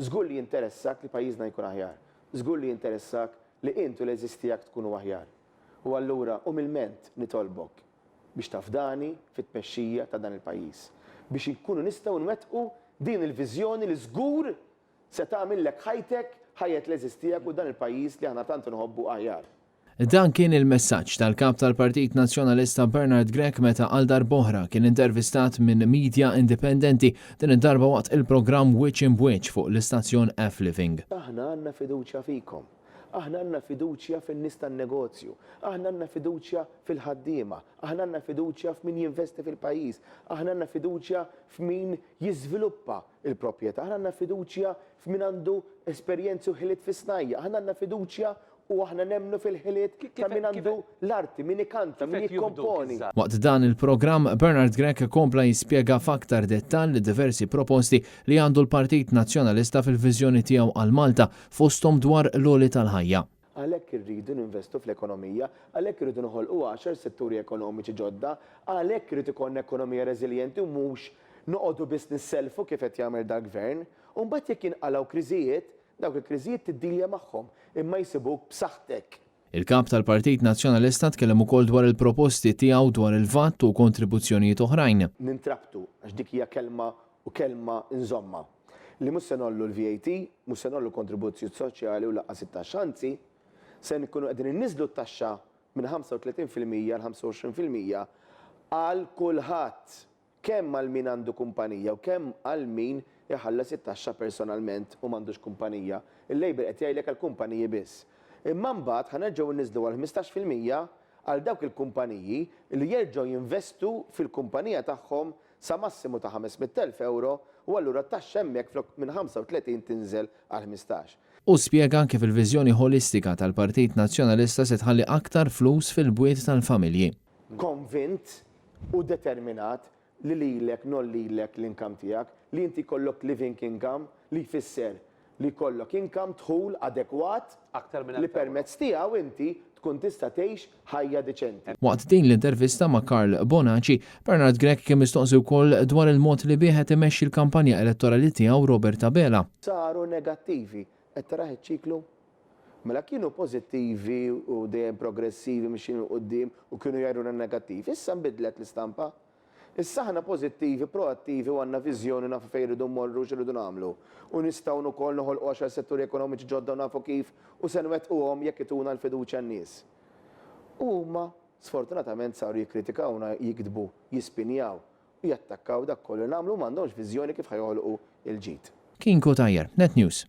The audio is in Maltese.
Żgur li jinteressak li pajjiżna jkun aħjar. Żgur li jinteressak li int u l-għeżież tiegħek tkunu aħjar. U allura umilment nitolbok biex tafdani fit-tmexxija ta' dan il-pajjiż. Biex inkunu nistgħu nwettqu din il-viżjoni li żgur se tagħmillek ħajtek, ħajjet l-għeżież tiegħek u dan il-pajjiż li aħna tant inħobbu aħjar. Dan kien il-messaġġ tal-Kap tal-Partit Nazzjonalista Bernard Grech meta għal darb'oħra kien intervistat minn media indipendenti, din id-darba waqt il-programm Wiċċ Imb'Wiċċ fuq l-istazzjon F-Living. Aħna għandna fiduċja fikom. Aħna għandna fiduċja fin-nies tan-negozju. Aħna għandna fiduċja fil-ħaddiema. Aħna għandna fiduċja f'min jinvesti fil-pajjiż. Aħna għandna fiduċja f'min jiżviluppa l-proprjetà. Aħna għandna fiduċja f'min għandu esperjenzi u ħiliet fis-snajja'. Aħna għandna fiduċja u aħna nemmnu fil-ħiliet ta' min għandu l-arti, min ikanta, min jikkomponi. Waqt dan il-programm, Bernard Grech kompla jispjega f'aktar dettall id-diversi proposti li għandu l-Partit Nazzjonalista fil-viżjoni tiegħu għal Malta, fosthom dwar l-għoli tal-ħajja. Għalhekk irridu ninvestu fl-ekonomija, għalhekk irridu noħolqu għaxar setturi ekonomiċi ġodda, għalhekk irid ikollna ekonomija reżiljenti u mhux noqogħdu biss nissellfu kif qed jagħmel dal-Gvern. U mbagħad jekk jinqalgħu kriżijiet, dawk il-kriżijiet tiddilja magħhom, imma jsibuk b'saħħtek. Il-Kap tal-Partit Nazzjonalista tkellem ukoll dwar il-proposti tiegħu dwar il-VAT u kontribuzzjonijiet oħrajn. Nintrabtu, għax dik hija kelma u kelma nżommha, li mhux se ngħollu l-VAT, mhux se ngħollu kontribuzzjiet soċjali u lanqas it-taxxa, anzi, se nkunu qegħdin inniżżlu t-taxxa minn 35% għal 25% għal kulħadd. Kemm għal min għandu kumpanija u kemm għal min iħallas it-taxxa personalment u m'għandux kumpanija. Il-Labour qed jgħidlek għall-kumpaniji biss. Imma mbagħad ħa nerġgħu nniżżlu għal 15% għal dawk il-kumpaniji li jerġgħu jinvestu fil-kumpanija tagħhom sa massimu ta' 500,000 ewro u allura t-taxxa hemmhekk flok minn 35 tinżel għal 15. Hu spjega kif il-viżjoni ħolistika tal-Partit Nazzjonalista se tħalli aktar flus fil-bwiet tal-familji. Konvint u determinat li lilek ngħollilek l-income tiegħek, li inti jkollok living income, li jfisser li jkollok income, dħul adekwat li permezz tiegħu inti tkun tista' tgħix ħajja diċenti. Waqt din l-intervista ma' Karl Bonaci, Bernard Grech kien mistoqsi wkoll dwar il-mod li bih qed imexxi l-kampanja elettorali tiegħu Robert Abela. Saru negattivi. Qed tarah iċ-ċiklu? Mela kienu pożittivi u dejjem progressivi mixjin 'il quddiem u kienu jgħajruna n-negattiv. Issa nbidlet l-istampa. Issa aħna pożittivi, proattivi u għandna viżjoni u nafu fejn irridu mmorru u x'irridu nagħmlu. U nistgħu ukoll noħolqu għaxar setturi ekonomiċi ġodda u nafu kif u se nwettquhom jekk ituna l-fiduċja n-nies. U huma sfortunatament saru jikkritikawna, jiktbu, jispinjaw u jattakkaw dak kollu li nagħmlu u m'għandhomx viżjoni kif ħa joħolqu l-ġid. Kien Cutajar, Net News.